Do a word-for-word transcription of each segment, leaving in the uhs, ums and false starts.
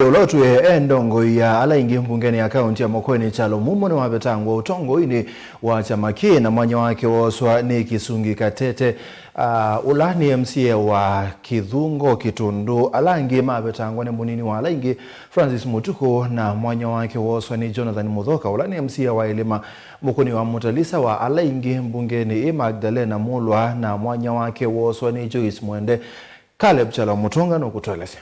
Ũla ũtwĩe e ndongoi ya ala aingĩ mbungenĩ ya kaunti ya Makueni, Kyalo Mumo, nĩwavetangwa ũtongoinĩ wa kyama kĩĩ na mwanya wake wooswa nĩ Kĩsungi Katete, ah, ũla nĩ M C A wa Kĩthungo Kĩtũndũ. Ala angĩ mavetangwa nĩ mũnini wa ala aingĩ, Francis Mũtukũ, na mwanya wake wooswa nĩ Jonathan Mũthoka, ũla nĩ M C A wa Ĩlĩma. Mũkũni wa mũtalisa wa ala aingĩ mbungenĩ ĩ Magdalena Mulwa, na mwanya wake wooswa nĩ Joyce Mwende. Caleb Kyalo Mũtũnga nũkũtũelesya.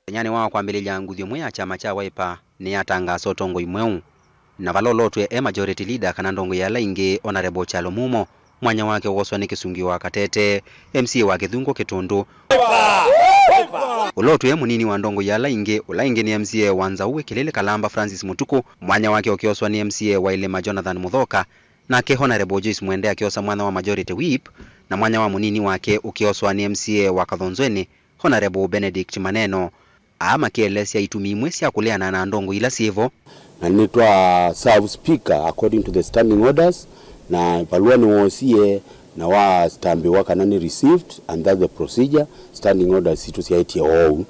Mũthenyanĩ wa kwambĩlĩlya, nguthi ĩmwe ya kyama kya Wiper nĩyatangaasa ũtongoi mweũ, na vala ũla ũtwĩe e majority leader kana ndongoi ya ala aingĩ, Honourable Kyalo Mumo, mwanya wake wooswa nĩ Kĩsungi wa Katete, M C A wa Kĩthungo Kĩtũndũ. Ũla ũtwĩe mũnini wa ndongoi ya ala aingĩ, ũla ĩngĩ nĩ M C A wa Nzaũ wĩ Kĩlĩlĩ Kalamba, Francis Mũtukũ, mwanya wake ũkĩoswa nĩ M C A wa Ĩlĩma, Jonathan Mũthoka, nake Honourable Joyce Mwende akĩosa mwanya wa majority whip, na mwanya wa mũnini wake ũkĩoswa nĩ M C A wa Kathonzweni, Honourable Benedict Maneno. Aa makĩelesya itumi imwe sya kũleana na ndongoi ila syĩvo. Na nĩtwa serve speaker according to the standing orders, na valũa nĩwoosie na wastambĩwa kana nĩ received, and that's the procedure, standing orders sitũ syaĩtye oou.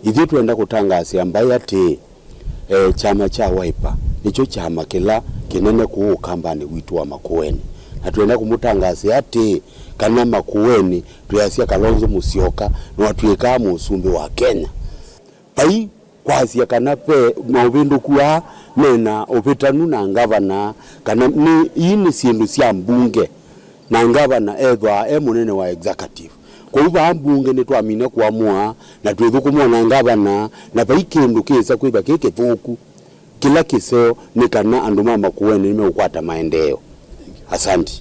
Ithyĩ twenda kũtangaasĩa mbaĩ atĩĩ, eh, kyama kya Wiper nĩkyo kyama kĩla kĩnene kũũ ũkambanĩ witũ wa Makueni, na twenda kũmũtangaasĩa atĩĩ, kana Makueni twĩasya Kalonzo Musyoka nĩwatw'ĩkaa mũsumbĩ wa Kenya. Vai kwasya kana ve maũvĩndũku aa mena ũvĩtanu na ngavana, kana nĩ, ii nĩ syĩndũ sya mbunge, na ngavana ethwaa e mũnene wa executive. Kwoou vaa mbunge nĩtwamina kũamũa na twĩthũkũmwa na ngavana, na vai kĩndũ kĩsa kwĩthwa kĩ kĩthũku. Kĩla kĩseo nĩ kana andũ ma Makueni nĩmeũkwata maendeeo. Asante.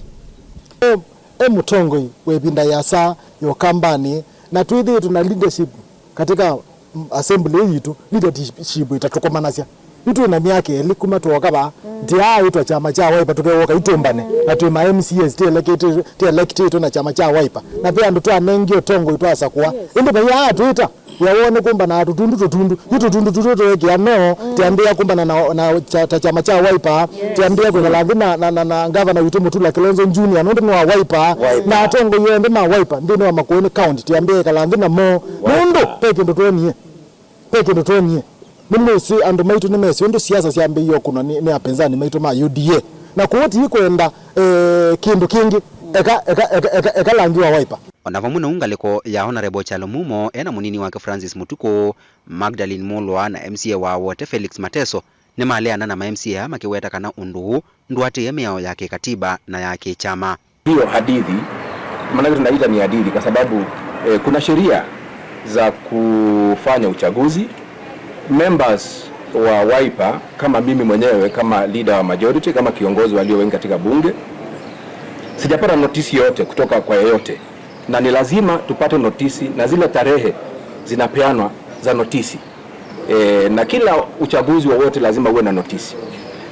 E, e mũtongoi wa ĩvinda ĩasa ya ũkambanĩ, na twĩthĩĩtwe na leadership katika, mm, assembly ĩĩ yitũ, leadership ĩtatũkomanasya. Yu twĩ na myaka ĩlĩ kuma twooka vaa, nĩ aa ĩtwa kyama kya Wiper tũkewoka itũmbane, na twĩ ma M C As ti elected, ti electĩtwe na kyama kya Wiper. Na ve andũ twanengie ũtongoi twasakũa. Ĩndĩ vai aa twĩta, wĩa woo nĩ kũmbana na tũtundu tũtundu. Yu tũtundu tũtũ tũekĩa no, tĩambĩĩa kũmbana na, na kya-, ta kyama kya Wiper, tĩambĩĩa kwĩkala nthĩ na, na, na, na ngavana witũ Mutula Kilonzo Junior, nũndũ nĩ wa Wiper, na atongoi onthe ma Wiper nthĩnĩ wa Makueni County, tĩambĩĩa ĩkala nthĩ namo, nũndũ ve kĩndũ twonie. Ve kĩndũ twonie. Nĩmwĩsĩ andũ maitũ nĩmesĩ ũndũ siasa syambĩĩie ũkũnwa nĩ, nĩ apinzani maitũ ma U D A. Na kwoou tiikwenda, eh, kĩndũ kĩngĩ. Eka, eka, eka, eka, eka langi wa Wiper. O na vamwe na ũu, ngalĩko ya Honourable Kyalo Mumo e na mũnini wake Francis Mũtukũ, Magdalene Mulwa na M C A wa Wote Felix Mateso nĩmaleana na ma M C A aa makĩweta kana ũndũ ũũ ndũatĩĩe mĩao ya kĩkatiba na ya kĩkyama. Hiyo hadithi, maanake tunaita ni hadithi kwa sababu, eh, kuna sheria za kufanya uchaguzi. Members wa Wiper, kama mimi mwenyewe, kama leader wa majority, kama kiongozi walio wengi katika bunge, sijapata notisi yote kutoka kwa yeyote, na ni lazima tupate notisi, na zile tarehe zinapeanwa za notisi. E, na kila uchaguzi wowote lazima uwe na notisi.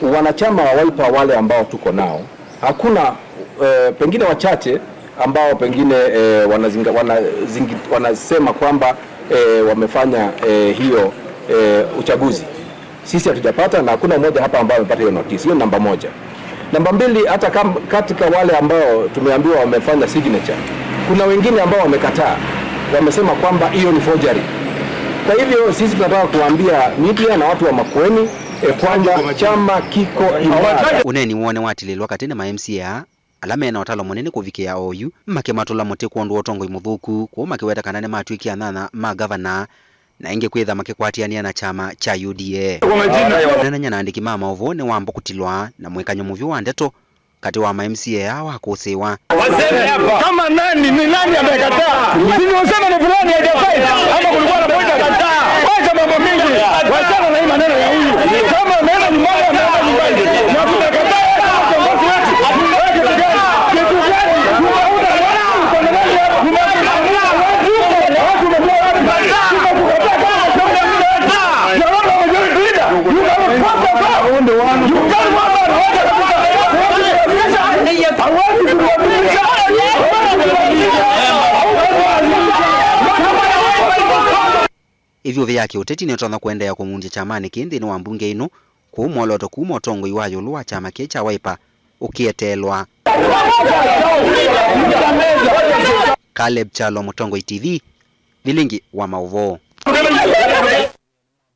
Wanachama wa Wiper wale ambao tuko nao, hakuna, eh, pengine wachache ambao pengine, eh, wanazinga-, wanazingi-, wanasema kwamba, eh, wamefanya, eh, hiyo, eh, uchaguzi. Sisi hatujapata na hakuna mmoja hapa ambaye amepata hiyo notice. Hiyo namba moja. Namba mbili, hata kam-, katika wale ambao tumeambiwa wamefanya signature, kuna wengine ambao wamekataa, wamesema kwamba hiyo ni forgery. Kwa hivyo sisi tunataka kuambia media na watu wa Makueni, e, kwamba chama kiko imara. Ũneeni woo nĩwatilĩlwa katĩ na ma M C A aa, ala me na ũtalo mũnene kũvikĩa oyu, makĩmatũla mũtĩ kwondũ wa ũtongoi mũthũku, kwoou makĩweta kana nĩmatw'ĩkie anyanya ma ngavana, na ĩngĩ kwĩtha makĩkwatĩanĩa na kyama kya U D A. Kũneenany'a na andĩki ma maũvoo nĩwamba kũtilwa na mwĩkany'o mũvyũ wa ndeto katĩ wa ma M C A aa wa kũsĩĩwa. Waseme hapa. Kama nani, ni nani amekataa? Si ni useme ni fulani hajasaini? Ama kulikuwa na mmoja kataa? Wacha mambo mingi. Wachana na hii maneno ya huyu. Kama ameenda nyumbani, ameenda nyumbani. Na tumekataa yeye kama kiongozi wetu. Wewe kitu gani? Kitu gani? Unaona watu uko na nani hapa? Unaona watu uko na watu umekuwa wapi? Tumekukataa kama kiongozi wetu. You are not a majority leader. You cannot force us out. You can't force us out. Ĩvyũvĩ ya kĩũteti nĩtonya kũendeea kũng'undya kyamanĩ kĩĩ nthĩnĩ wa mbunge ĩno, kwoou mwolooto kuma ũtongoi wa ĩũlũ wa kyama kĩĩ kya Wiper ũkĩeteelwa. Caleb Kyalo, Mũtongoi T V, vilingi wa maũvoo.